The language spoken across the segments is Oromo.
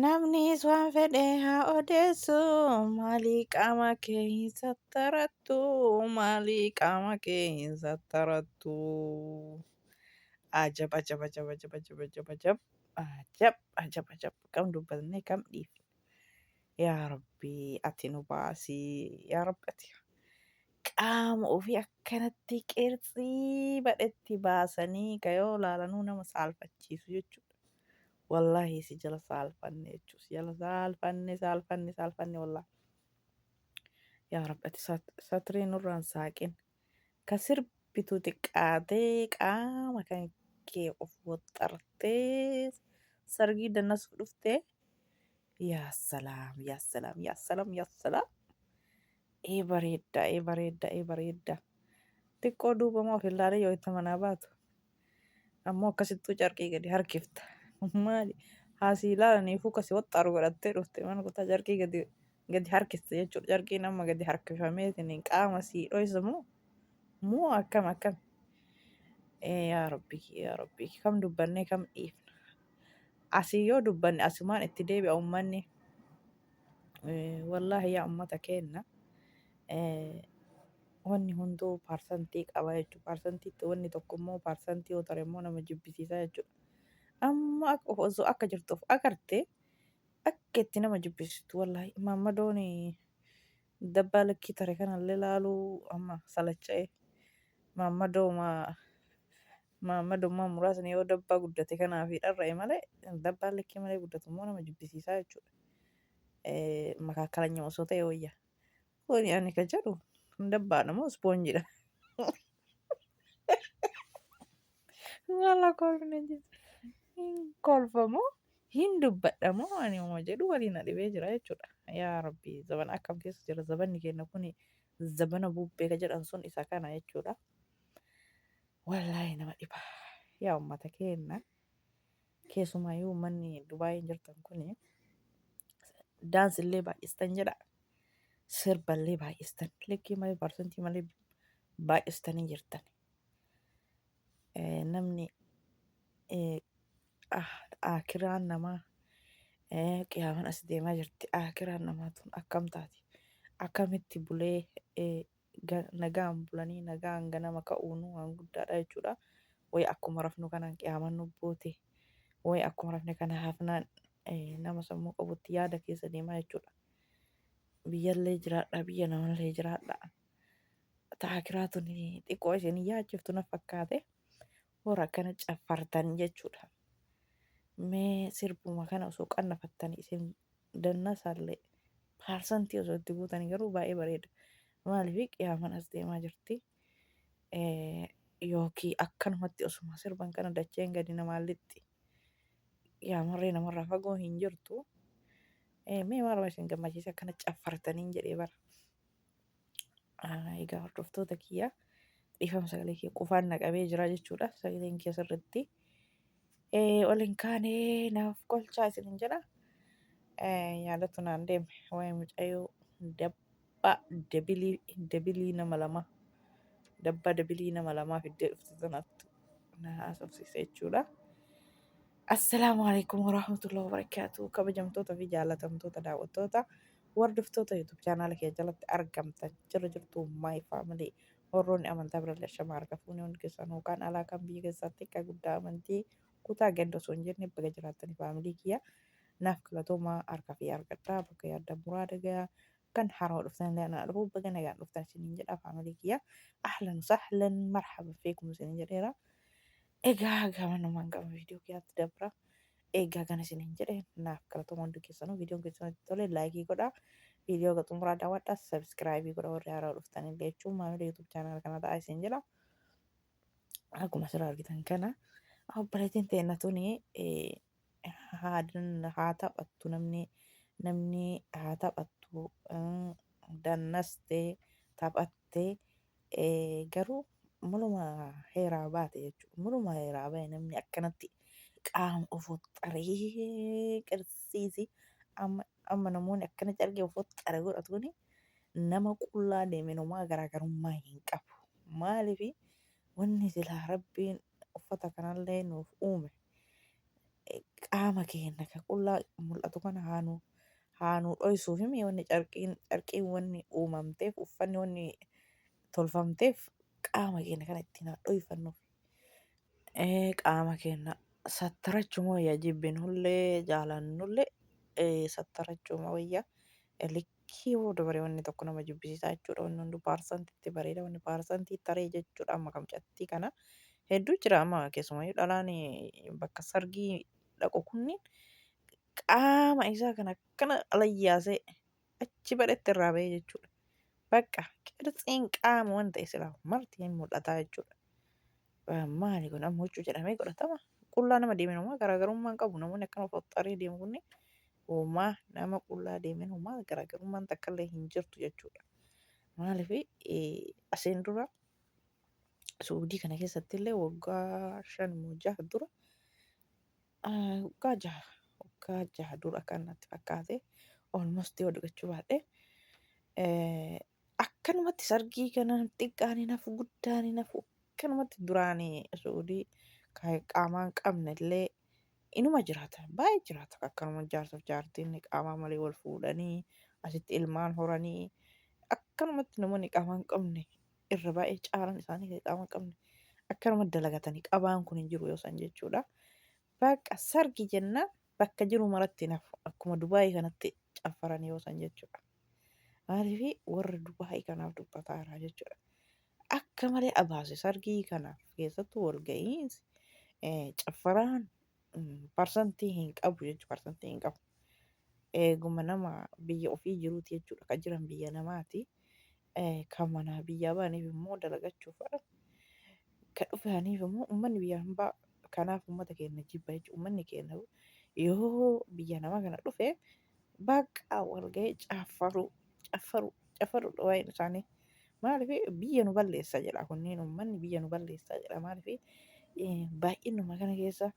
Namnis waan fedhe haa odeessu, maalii qaama kee hin sattarattu, maalii qaama kee hin sattarattu. Ajab ajab ajab ajab ajab ajab ajab ajab ajab ajab, kam dubbatnee kam dhiifne. Yaa Rabbi, ati nu baasii. Yaa Rabbi, ati qaama ofii akkanatti qirtsii badhetti baasanii ka yoo laalanuu nama saalfachiisu jechuudha. Wallaahi si jala saalfanne jechuudha. Si jala saalfanne, saalfanne, saalfanne wallaahi. Yaa Rabbi, ati satrii nurraan saaqin. Ka sirbitu xiqqaatee qaama kan kee of waxxartee sargii dannasuuf dhuftee. Yaa salaam, yaa salaam, yaa salaam, yaa salaam. Ee bareedda, ee bareedda, ee bareedda. Xiqqoo duuba moo of ilaalee yoo itti manaa baatu. Ammoo akkasittuu carqii gadi harkifta. Maali? Haasii ilaalaniifuu kasi waxxaaru godhattee dhufte mana kutaa carqii gadi gadi harkiste jechuudha. Carqiin amma gadi harkifameetiin qaama sii dhoysa moo? Moo akkam akkam? Ee yaa Rabbi, yaa Rabbi, kam dubbannee kam dhiifna? Asii yoo dubbanne asumaan itti deebi'a uummanni. Wallaahi yaa uummata keenna, wanni hunduu paarsantii qaba jechuudha. Paarsantiitti wanni tokko immoo paarsantii yoo tare immoo nama jibbisiisa jechuudha. Amma osoo akka jirtu of agarte akka itti nama jibbisiistu wallaahi. Maammadoon dabbaa likkii tare kanallee laaluu amma salacha'e. Maammadooma maammadummaa muraasni yoo dabbaa guddate kanaa fi dharra'e malee dabbaan likkii malee guddatu immoo nama jibbisiisaa jechuudha. Makaakalanya osoo ta'e wayya. Kuni ani ka jedhu dabbaadha moo ispoonjiidha? Maal kolfina jira? Hin kolfamoo hin dubbadha moo ani uma jedhu waliin na dhibee jira jechuudha. Yaa Rabbi, zabana akkam keessa jira zabanni keenya kuni, zabana bubbee ka jedhan sun isa kana jechuudha. Wallaahi nama dhiba. Yaa uummata keenya, keessumaayyuu uummanni Dubaayiin jirtan kuni daansillee baay'istan jedha. Sirballee baay'istan. Likkii malee, parsantii malee baay'istanii jirtan. Namni akiraan namaa qiyaaman as deemaa jirti. Akiraan namaa tun akkam taati? Akkamitti bulee nagaan bulanii nagaan ganama ka'uun waan guddaadha jechuudha. Wayi akkuma rafnu kanaan qiyaaman nu buute. Wayi akkuma rafne kana hafnaan nama sammuu qabutti yaada keessa deemaa jechuudha. Biyyallee jiraadha, biyya namallee jiraadha. Taakiraa tun xiqqoo isin yaachiftu na fakkaate. Warra akkana caffartan jechuudha. Mee sirbuma kana osoo qannafattanii isin dannasallee paarsantii osoo itti guutanii garuu baay'ee bareeda. Maaliif qiyaaman as deemaa jirti. Yookiin akkanumatti osuma sirban kana dacheen gadi namaan lixxi. Qiyaamarree namarraa fagoo hin jirtu. Mee maaluma isin gammachiise akkana caffartaniin jedhee bara. Egaa hordoftoota kiyya, dhiifama, sagalee kiyya qufaan na qabee jira jechuudha. Sagaleen kiyya sirriitti ol hin kaane, naaf qolchaa isinin jedha. Yaadatu naan deeme waa'ee mucayyoo dabbaa dabilii dabilii nama lama, dabbaa dabilii nama lamaa fiddee dhufte sanattu na haasofsiise jechuudha. Assalaamu alaikum warahmatullahi wabarakatuh. Kabajamtoota fi jaalatamtoota daawwattoota, hordoftoota YouTube chaanaala kiyya jalatti argamtan, jirra jirtu my family, warroonni amantaa birallee shama harka fuunee, hundi keessan yookaan alaa kan biyya keessaatti xiqqaa guddaa amantii kutaa ganda osoo hin jenne baga jiraattanii. Faamilii kiyya, naaf galatoomaa, harka fi argadhaa bakka yaadda muraada gayaa. Kan haarawaa dhuftan illee anaa dhufu, baga nagaan dhuftan isiniin jedha. Faamilii kiyya, ahlan sahlan marhaba fiikum isiniin jedheera. Egaa gamanumaan gama viidiyoo kiyyaatti dabra. Egaa kana isiniin jedhe, naaf galatooma hundi keessanuu. Viidiyoon keessan itti tole laayikii godhaa. Viidiyoo ga xumuraa daawwadhaa, sabiskiraayibii godha, warri haarawaa dhuftan illee jechuun maamila YouTube chaanaal kana ta'aa isin jedha. Akkuma asirraa argitan kana obboleettiin teenna tuni haa taphattu, namni haa taphattu, dannastee taphattee, garuu muluma heeraa baate jechuudha. Muluma heeraa bahe namni akkanatti qaama of xaree qirsiisi Amma amma namoonni akkana carqii uffata xara godhatu kuni nama qullaa deemeen homaa garaagarummaa hin qabu. Maaliif wanni silaa Rabbiin uffata kanallee nuuf uume qaama keenya ka qullaa mul'atu kana haa nuu dhoysuuf himi wanni carqiin wanni uumamteef, uffanni wanni tolfamteef qaama keenya kana ittiin haa dhoyfannuuf. Qaama keenya sattarachuma wayya, jibbinullee jaalannullee sattarachuma wayya. Likkii yoo dabare wanni tokko nama jibbisiisaa jechuudha. Wanni hundi paarsantiitti bareeda, wanni paarsantii taree jechuudha. Amma kamcattii kana hedduu jira, amma keessumayyuu dhalaan bakka sargii dhaqu kunniin qaama isaa kana akkana alayyaasee achi badhetti irraa bahee jechuudha. Bakka qirtsiin qaama waan ta'e silaa marti hin mul'ataa jechuudha. Maali kun amma huccuu jedhamee godhatama? Qullaa nama deemen homaa garaagarummaa hin qabu. Namoonni akkana foxxaree deemu kunniin homaa nama qullaa deemen homaa garaagarummaan takka illee hin jirtu jechuudha. Maaliif asiin dura Suudii kana keessatti illee waggaa 5 moo 6 dura, waggaa 6 dura kan natti fakkaate, almost yoo dagachuu baadhe, akkanumatti sargii kana xiqqaan hin hafu, guddaan hin hafu, akkanumatti duraan Suudii qaamaan qabne illee inuma jiraata, baay'ee jiraata. Akkanuma jaarsaaf jaartiin qaamaa malee wal fuudhanii asitti ilmaan horanii, akkanumatti namoonni qaamaan qabne irra baay'ee caalan isaanii qaama hin qabne akkanuma dalagatanii, qabaan kun hin jiru yoo san jechuudha. Bakka sargi jennaan bakka jiru maratti hin hafu, akkuma Dubaayii kanatti caffaran yoo san jechuudha. Maaliif warra Dubaayii kanaaf dubbataa jira jechuudha. Akka malee abaase sargii kanaaf, keessattuu walga'iinsi caffaraan parsantii hin qabu jechuudha, parsantii hin qabu. Eeguma nama biyya ofii jiruuti jechuudha, kan jiran biyya namaati. Kan manaa biyyaa ba'aniif immoo dalagachuuf kan dhufaniif immoo uummanni biyya hambaa kanaaf uummata keenya jibba jechuudha. Uummanni keenya yoo biyya namaa kana dhufe bakka walga'ee caffaruu caffaruu caffaruudha waa'een isaanii. Maaliif biyya nu balleessa jedha kunneen, uummanni biyya nu balleessa jedha. Maaliif baay'inuma kana keessa,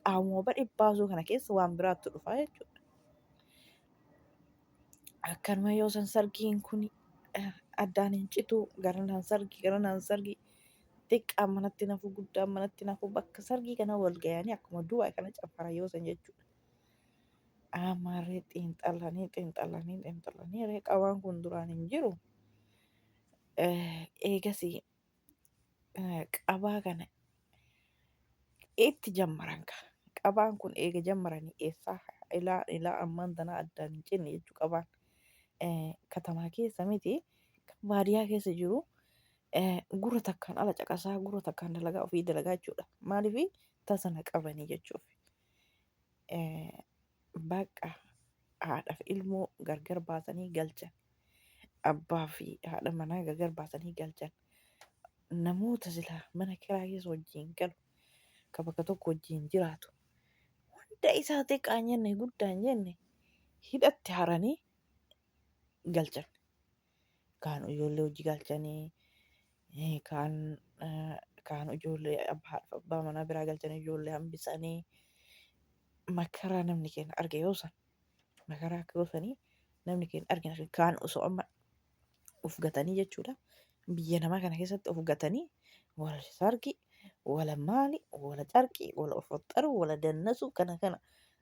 qaamuma badhe baasuu kana keessa waan biraattu dhufa jechuudha. Akkanuma yoo san sargiin kun addaan hin citu, garanaan sargii garanaan sargii, xiqqaan manatti nafu, guddaan manatti nafu, bakka sargii kana wal ga'anii akkuma du'aa kana caffara yoo san jechuudha. Amarree xiinxalanii xiinxalanii xiinxalanii ree qabaan kun duraan hin jiru. Eegasii qabaa kana itti jammaran ka. Qabaan kun eega jammaranii eessaa ilaa ilaa ammaan tanaa addaan hin cinne jechuu qabaan. Katamaa keessa miti, kan baadiyyaa keessa jiru gurra takkaan ala caqasaa, gurra takkaan dalagaa ofii dalagaa jechuudha. Maaliif tasana qabanii jechuuf. Bakka haadhaaf ilmoo gargar baasanii galchan. Abbaa fi haadha manaa gargar baasanii galchan. Namoota silaa mana kiraa keessa wajjin galu, ka bakka tokko wajjin jiraatu, hunda isaa xiqqaa hin jenne, guddaa hin jenne, hidhatti haranii galchan. Kaan ijoollee hojii galchanii, kaan ijoollee abbaa manaa biraa galchanii ijoollee hambisanii, makaraa namni keenya arge yoo san, makaraa akka gosanii namni keenya arge, kaan osoo amma of gatanii jechuudha. Biyya namaa kana keessatti of gatanii wala sargi, wala maali, wala carqii, wala of faxxaru, wala dannasu, kana kana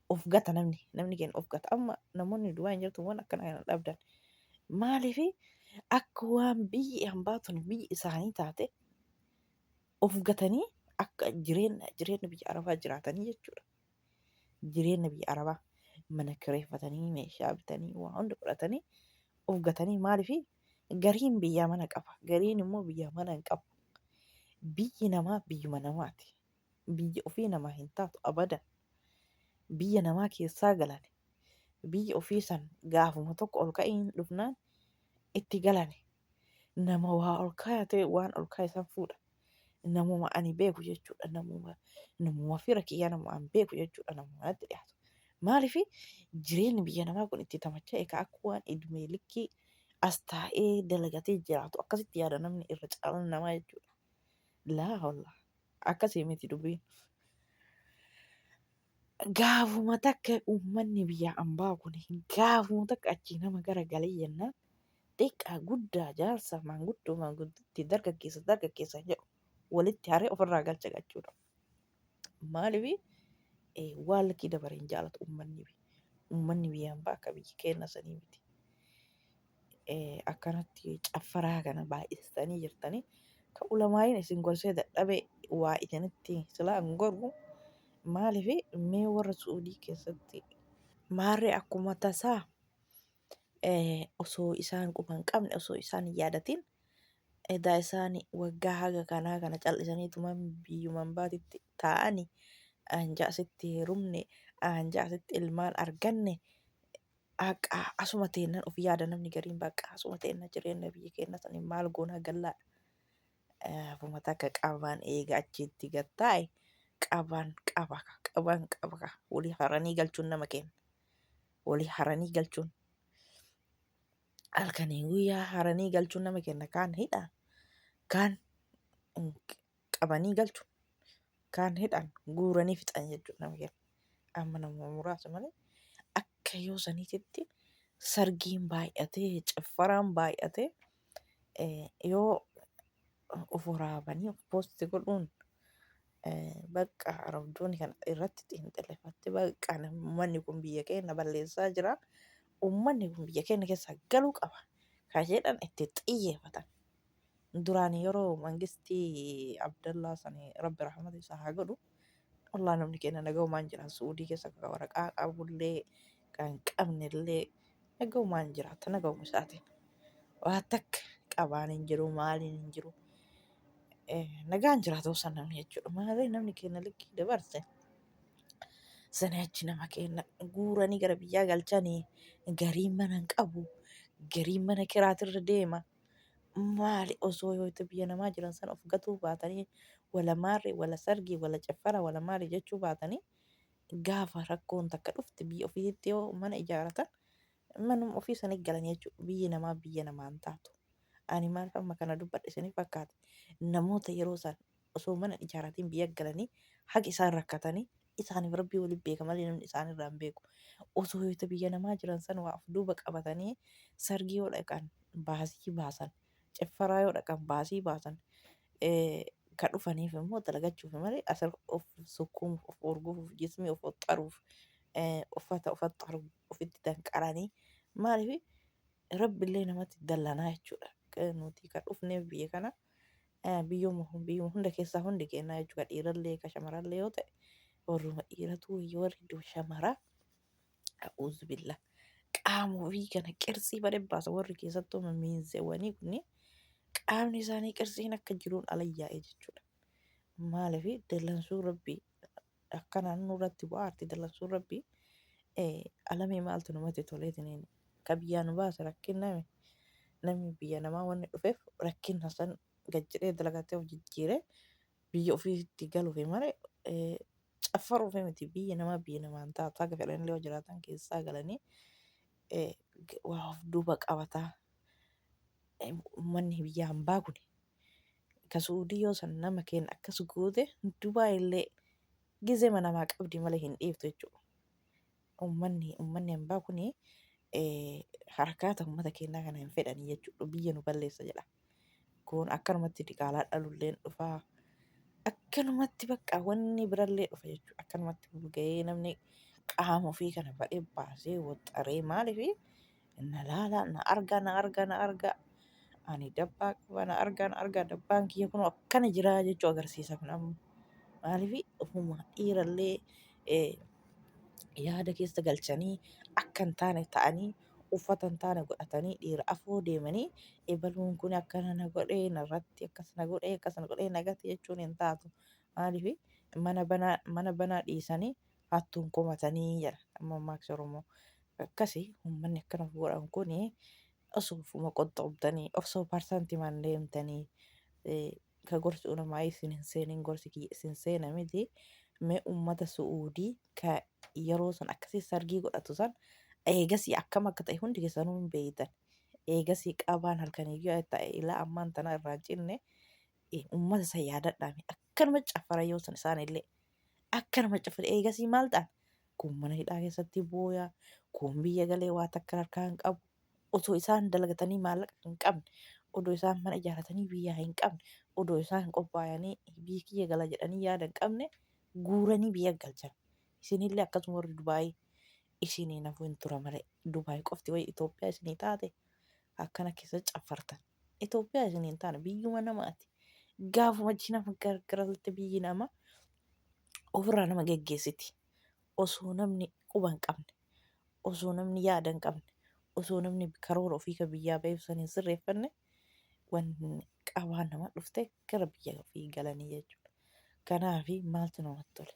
of gata namni keenya of gata. Amma namoonni Dubaay hin jirtu waan akkana kana dhabdan. Maaliif akka waan biyyi hambaa tun biyyi isaanii taate of gatanii akka jireenya biyya Arabaa jiraatanii jechuudha. Jireenya biyya Arabaa mana kireeffatanii, meeshaa bitanii, waa hunda godhatanii of gatanii. Maaliif gariin biyyaa mana qaba, gariin immoo biyyaa mana hin qabu. Biyyi namaa biyyuma namaati. Biyya ofii namaa hin taatu abadan. Biyya namaa keessaa galan. Biyya ofii san gaafuma tokko ol ka'iin dhufnaan itti galani. Nama waa ol kaayate waan ol kaaye san fuudha. Namuma ani beeku jechuudha. Namuma fira kiyyaa, nama an beeku jechuudha. Namuma natti dhiyaatu. Maaliif jireenyi biyya namaa kun itti tamacha'e ka akka waan idmee likkii as taa'ee dalagatee jiraatu akkasitti yaada namni irra caalan namaa jechuudha. Laa wallah, akkasii miti dubbiin. Gaafuma takka uummanni biyya ambaa kun gaafuma takka achii nama gara galee jennaan xiqqaa guddaa jaarsa maanguddoo maangudditti dargaggeessa dargaggeessa jedhu walitti haree ofirraa galcha jechuudha. Maaliif waan likkii dabare hin jaalatu uummanni uummanni biyya ambaa akka biyya keenya sanii miti. Akkanatti caffaraa kana baay'istanii jirtanii ka ulamaa'iin isin gorsee dadhabe waa isinitti silaa hin gormu. Maaliif mee warra Su'uudii keessatti maarree akkuma tasaa osoo isaan quba hin qabne osoo isaan hin yaadatin edaa isaan waggaa haga kanaa kana cal'isaniituma biyyuman baatitti taa'ani anja asitti heerumne anja asitti ilmaan arganne haqa asuma teennan of yaada namni gariin bakka asuma teenna jireenya biyya keenya saniin maal goonaa gallaadha. Hafuma takka qabaan eega achitti gad taa'e qabaan qaba qabaan qaba walii haranii galchuun nama kenna. Walii haranii galchuun halkanii guyyaa haranii galchuun nama kenna kaan hidhaan kaan qabanii galchu kaan hidhaan guuranii fixan jechuudha nama kenna. Amma nama muraasa malee akka yoo saniititti sargiin baay'atee caffaraan baay'atee yoo of waraabanii of poosti godhuun bakka arabdoonni kana irratti xiinxaleffatte bakka uummanni kun biyya keenya balleessaa jira. Uummanni kun biyya keenya keessaa galuu qaba. Kan jedhan itti xiyyeeffatan. Duraan yeroo mangistii Abdallaa sanii rabbi rahmata isaa haa godhu. Wallaahi namni keenya nagahumaan jira. Suudii keessa kan waraqaa qabullee kan qabnellee nagahumaan jiraata. Nagahuma isaatiin. Waa takka qabaan hin jiru maaliin hin jiru. Nagaan jiraata osoo namni jechuudha. Maali namni keenya likkii dabarse. Sana achi nama keenya guuranii gara biyyaa galchanii gariin mana hin qabu. Gariin mana kiraatirra deema. Maali osoo yoo itti biyya namaa jiran sana of gatuu baatanii wala maarree wala sargii wala caffara wala maali jechuu baatanii gaafa rakkoon takka dhufte biyya ofiitti yoo mana ijaaratan manuma ofii sanii galanii jechuudha. Biyyi namaa biyya namaa hin taatu. Ani maaliif amma kana dubbadhe isiniif fakkaate? Namoota yeroo isaan osoo mana hin ijaaratiin biyya galanii haqa isaan rakkatanii isaaniif rabbii waliin beeka malee namni isaan irraa hin beeku. Osoo yoo biyya namaa jiran san waa of duuba qabatanii sargii yoo dhaqan baasii baasan, ciffaraa yoo dhaqan baasii baasan, ka dhufaniif immoo dalagachuuf malee asir of sukkuumuuf, of urgufuuf, jismii of xoxxaruuf, uffata of xoxxaruuf ofitti danqaranii maaliif rabbillee namatti dallanaa jechuudha. Nuti ka dhufneef biyya kana biyyuma biyyuma hunda keessaa hundi kennaa jechuudha. Dhiirallee ka shamarallee yoo ta'e warruma dhiiratu warri shamaraa a'uuzu billah qaama ofii kana qirsii badhe baasa warri keessattuu miinzewwanii kunni qaamni isaanii qirsiin akka jiruun ala yaa'e jechuudha. Maaliif dallansuu rabbii akkanaan nurratti bu'aa arti dallansuun rabbii alamii maaltu namatti toleetiniin ka biyyaa nu baase rakkinname namni biyya namaa wanni dhufeef rakkina san gad jedhee dalagatee of jijjiiree biyya ofiitti galuufi malee caffaruufi miti biyya namaa biyya namaan taatu haga fedhanillee yoo jiraatan keessaa galanii waa of duuba qabataa uummanni biyya hambaa kun ka Suudii yoo san nama keenya akkas goote Dubaay illee gizema namaa qabdi malee hin dhiiftu jechuudha. Uummanni hambaa kun harakaata uummata keenyaa kana hin fedhanii jechuudha. Biyya nu balleessa jedha. Kun akkanumatti diqaalaa dhalulleen dhufaa. Akkanumatti bakka wanni birallee dhufa jechuudha. Akkanumatti gahee namni qaama ofii kana badhee baasee waxxaree maaliifi na laalaa na argaa na argaa na argaa ani dabbaa qaba na argaa na argaa dabbaan kiyya kun akkana jira jechuu agarsiisa kun amma. Maaliifi ofuma dhiirallee yaada keessa galchanii akka hin taane ta'anii uffata hin taane godhatanii dhiira afoo deemanii ebaluun kun akkana na godhee narratti akkas na godhee akkas na godhee nagate jechuun hin taatu. Maaliif mana banaa dhiisanii hattuun komatanii jedha mammaaksi Oromoo. Akkasi uummanni akkana godhan kun osoo ofuma qoxxoobdanii osoo parsantimaan deemtanii ka gorsi ulamaa isin hin seenin gorsi kiyya isin seena miti mee ummata Su'uudii ka yeroo san akkasii sargii godhatu san eegasii akkam akka ta'e hundi keessanuu hin beeytan. Eegasii qabaan halkanii guyyaa ta'e ilaa ammaan tana irraa hin cinne ummata san yaadadhaame akkanuma caffara yoo san isaan illee akkanuma caffara eegasii maal ta'an Kun mana hidhaa keessatti booyaa, kun biyya galee waa takka harkaa hin qabu. Osoo isaan dalagatanii maallaqa hin qabne, odoo isaan mana ijaaratanii biyyaa hin qabne, odoo isaan qophaa'anii biyya kiyya gala jedhanii yaada hin qabne guuranii biyya galchan. Isinillee akkasuma warri Dubaayii isinii nafuu hin tura malee Dubaay qofti wayi Itoophiyaa isinii taate akkana keessa caffartan. Itoophiyaa isinii hin taane biyyuma namaati. Gaafuma achi nama gargaralte biyyi nama ofirraa nama geggeessiti. Osoo namni quba hin qabne, osoo namni yaada hin qabne, osoo namni karoora ofii ka biyyaa ba'eef san hin sirreeffanne wanni qabaa nama dhufte gara biyya ofii galanii jechuudha. Kanaafi maaltu namatti tole?